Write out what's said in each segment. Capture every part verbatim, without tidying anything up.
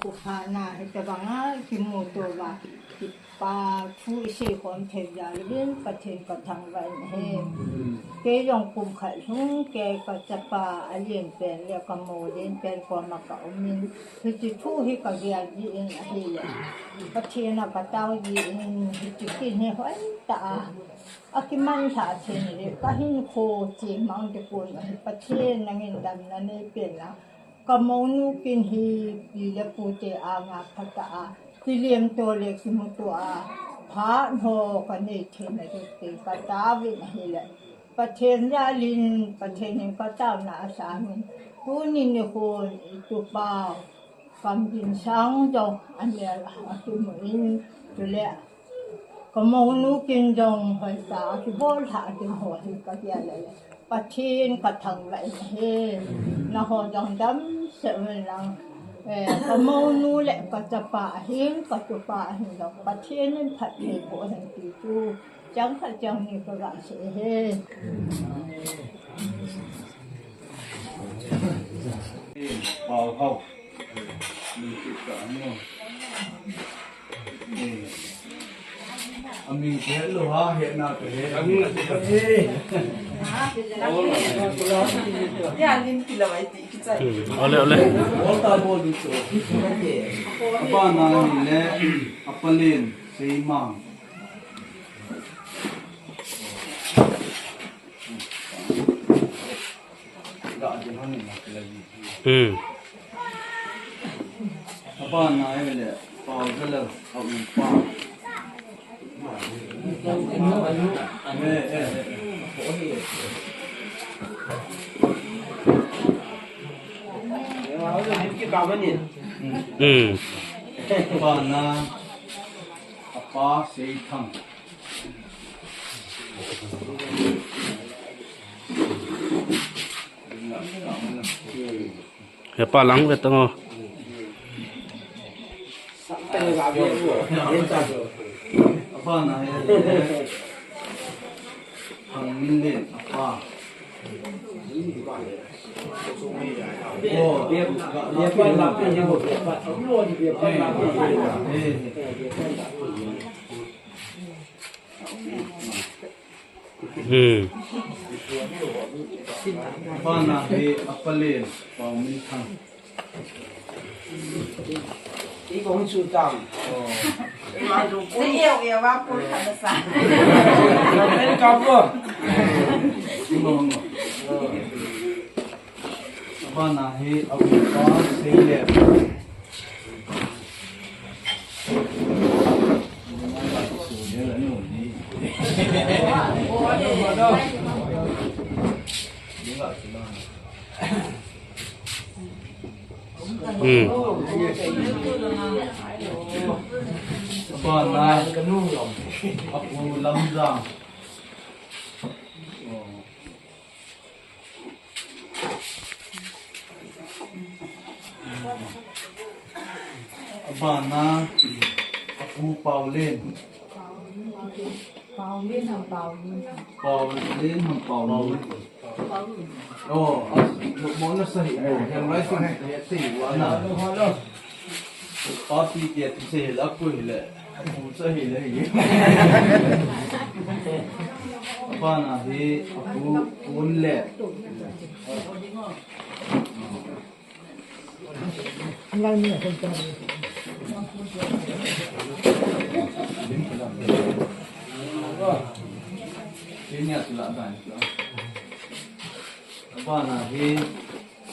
Kuphana hitobanga kimuto uva, kipa thu isei khom thei jal uvin Pathen kathangvah in ahi. Kei jong kum khat lhung kei kachapa alen pen le kamou alen pen koma kaum in, hiche thu hi kagel jin ahile, Pathen a katao jin, hiche kin hi hoitah a akimanlhah thei le kahinkho chemang ding kon ahi. Pathen nangin damna neipen lang, kamounu kin hi pi le pute anga phatah a kilemto le kimuto a phat ho kanei theina ding te kataovin ahile, Pathen jalin, Pathen in kataona asangin, tuni nikhon itupau Kamginsang jong anel a akimun, chule kamounu kin jong hoitah a kibollhah ding ho hi kagel le, Pathen kathangvah in ahi. Nangho jong damsel uvin lang, eh, kamounu le kachapa ahin, katupa ahin jong Pathen in phatthei boh hen ti chu chang khat chang ni kagasei ahi. Pau hau. Min kit ka ano. Eh. Amin ke lo ha, he na ke he. Amin na ke. Eh. Ya, lim kila wai ti kichai. Hmm, ole, ole. Ol ta bol di so. Apa na ni le, apa len, Seimang. Hmm. Hmm. Apa Seithang. Hepa lang ve tang o. Hmm. Bana hi apalen, Pau Min Thang. Iko hung chu tam. Oh. Sei eu eu a pu thana sa. Ven ka pu. Bana hi abu pa sei le. Hmm. Bana, abu Lamjang. Abana, apu Paulen. Paulen ham Paulen. Paulen ham Paulen. Oh, mo na sahi mo. Yang lai sung he ti wa na. Papi ke ti se la ko le. Apu sahi le. Abana hi apu Paulen. Abana hi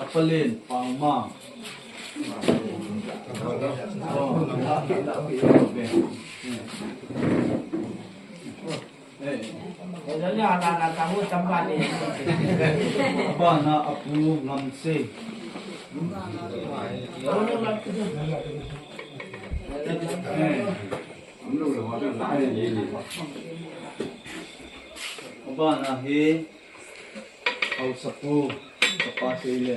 apalen Pangma. Abana apu Ngamsei. Abana hi Haosapu, kapa sei le.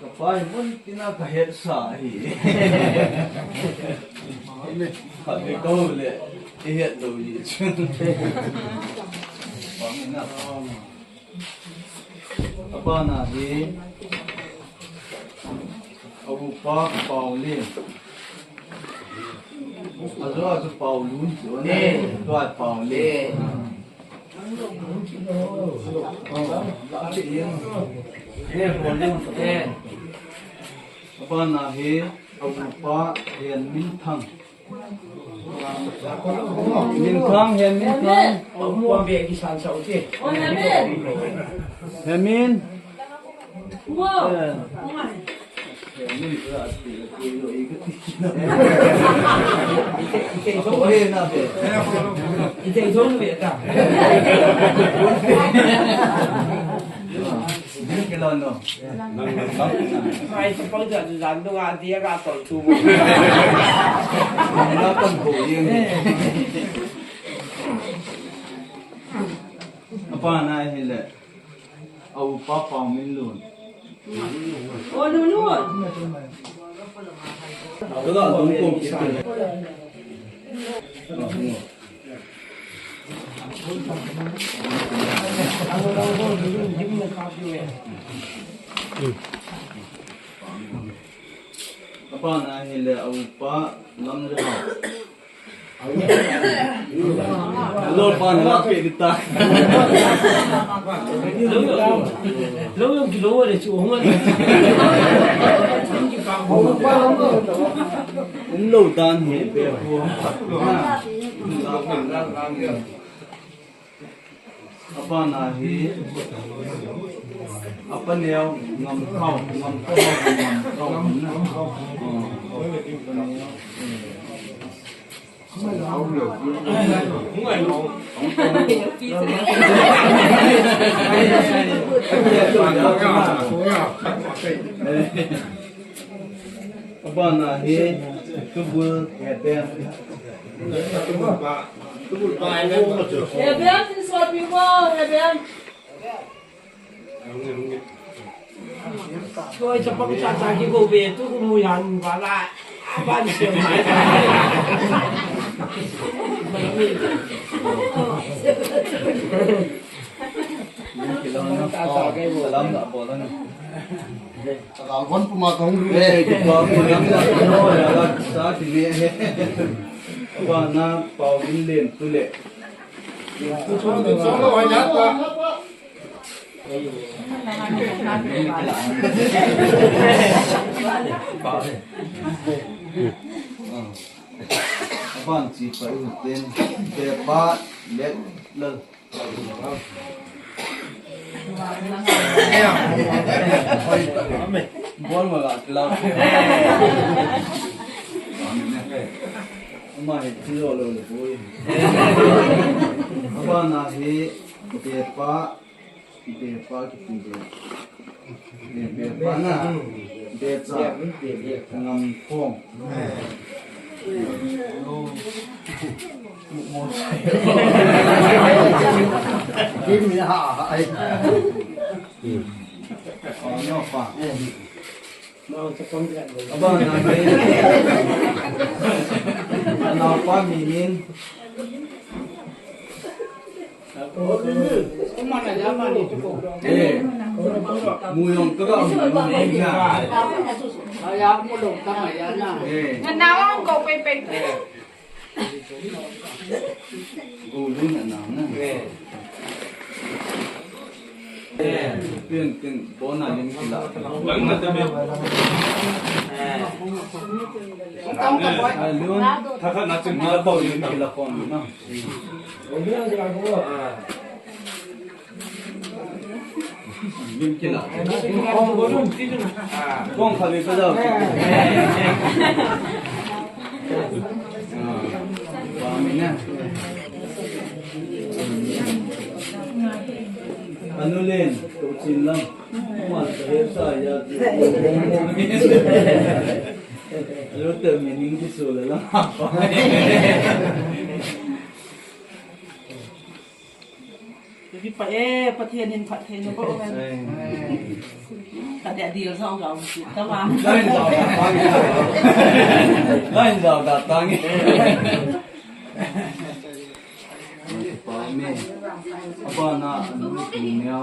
Kapa hi mun tina kahetsa hi. Khat ve kou le, ihet lou hi chun. Abana hi Upa Paulin. Ajo ajo Paulun chu ne. Tua Paulin. Abana hi, a upa Henminthang. Minthang, Henminthang. Henmin. Abana hile, a upa Paominlun. Abana hile, a upa Lamjahao. Lo pan la pe kita. Lo yong kilo le chu hong. Um lo dan hi pe hu. Abana hi, apa neo Ngamkhao, Ngamkhao, Ngamkhao. Abana hi, Tubul Heben. Heben, this one people, Heben. Choi chapang cha cha ki go ve tu ku mu yan ba la. Ban se mai. Salam da bolan. Salam bon puma kong lu. Eh, di pa puma sa kine. Abana Paominlen tu le. Aban chi pa u ten, te pa, let, lal. Bon ma la, la. Ma hi, ti lo lo le, boy. Abana hi, te pa, Bepa kiti be. Be, bepa na. Becha. Ngamkhong. Kim ya ha, ai. Oh, no, pa. Aba, na, na, pa, minin. Eh. Muyong tu ka, muyong tu ka. Eh. Ngan nawang ko pe pe. Go dun na na. Eh. Eh. Pin, pin, bona lim kila. Lang na te me. Eh. Lun. Thakha na chin na to lim kila kon na. Lim kila. Kong khali ka jao. Amin na. Anu len, to chin lang. Kuman ka he sa ya. Alo te meaning ki so la lang. Pi pa e, Pathen in phatthei na bou hen. Amen. Ka dia dil song ka um si ta ma. Lain jao da tang. Lain jao da tang. Pa me. Apa na anu ni neo.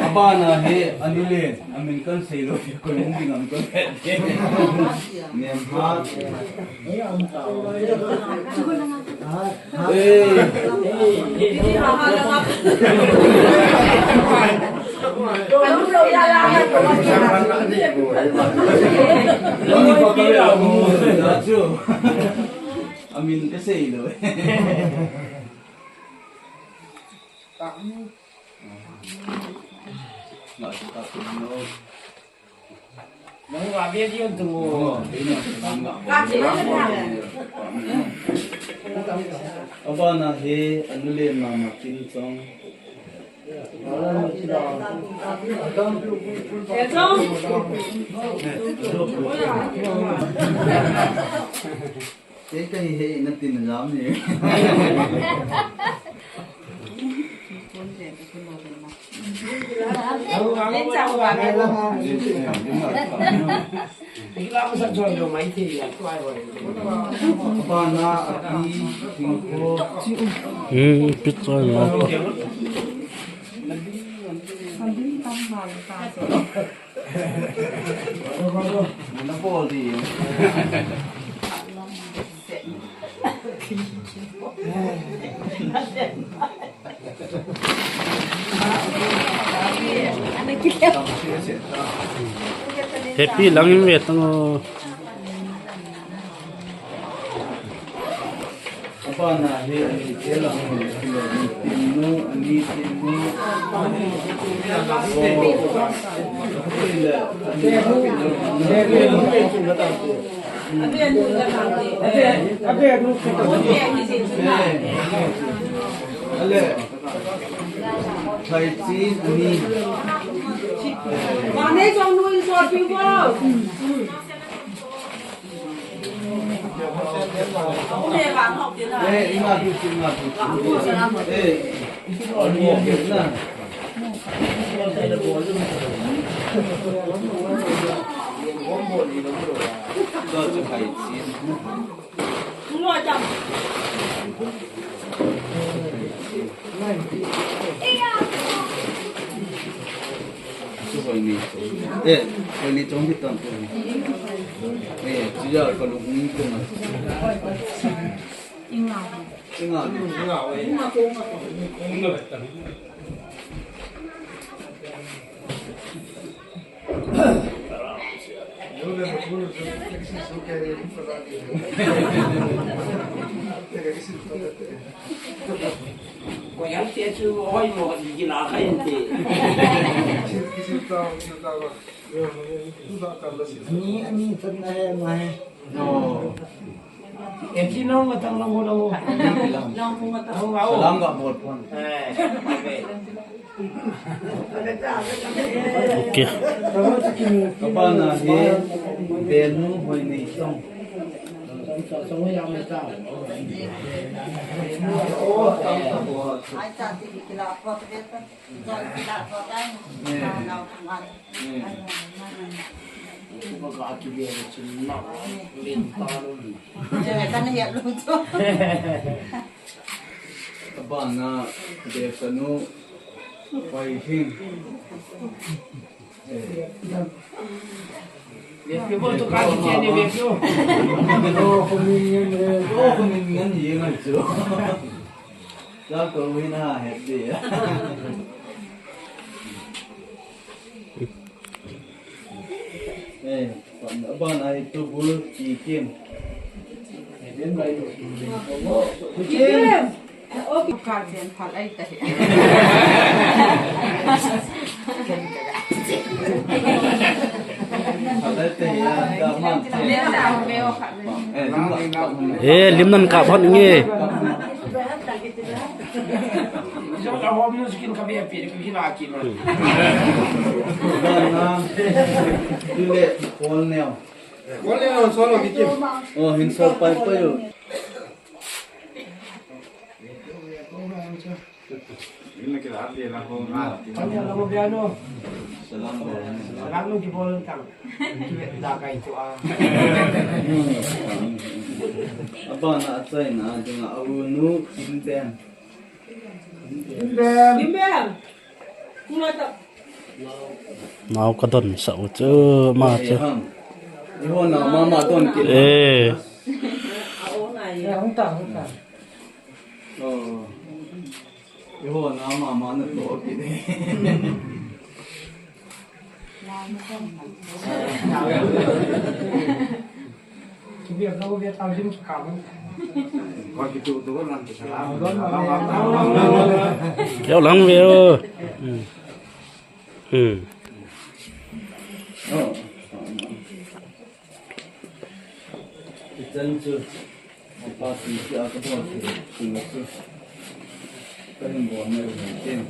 Abana hi, anu le, amin kan sei lou, koi hung ding ham kan. Nemha. Amin ka sei lou. Abana hi, anu le mama kin chong. Kei kahi he na tin jam ni. Abana api, tingko. Hmm, pizza na. Happy lang in ve tang o. Abana hi ani te lang, tin nu, ani tin nu. Ale. Thai chi ani. Ba nei jong nu in so piu bo. Chu hoi ni. Eh, hoi ni chong hi tan tu. Eh, chu ya ka lu ni tu na. Inga. Inga ni. Inga. Ni, ani tan na he, ma he. No. Eti nong matang nong ho nong ho. Nong ho matang. Nong ho. Salam ka bol pon. Eh. Okay. Abana hi Benu Hoineichong. Abana Befanu Hoihing. Eh, abana hi Tubul Kikim. Kikim. Eh, lim nan kap hon nge. Oh, hin sol pai pai o. Salam alaikum. Salam alaikum, kibol tang. Kiwet da kai tu a. Abana achaina dinga aunu Kimben. Kimben. Kimben. Nao kadonsah u chu, ama chu. Eiho nao mama don kit. Eh. Oh. Eiho nao mama natoh kit. Keu lang ve o. Hmm. Hmm. Ichan chu, apa ti ti a kabol ti, ti chu. Kahin bol mai tin.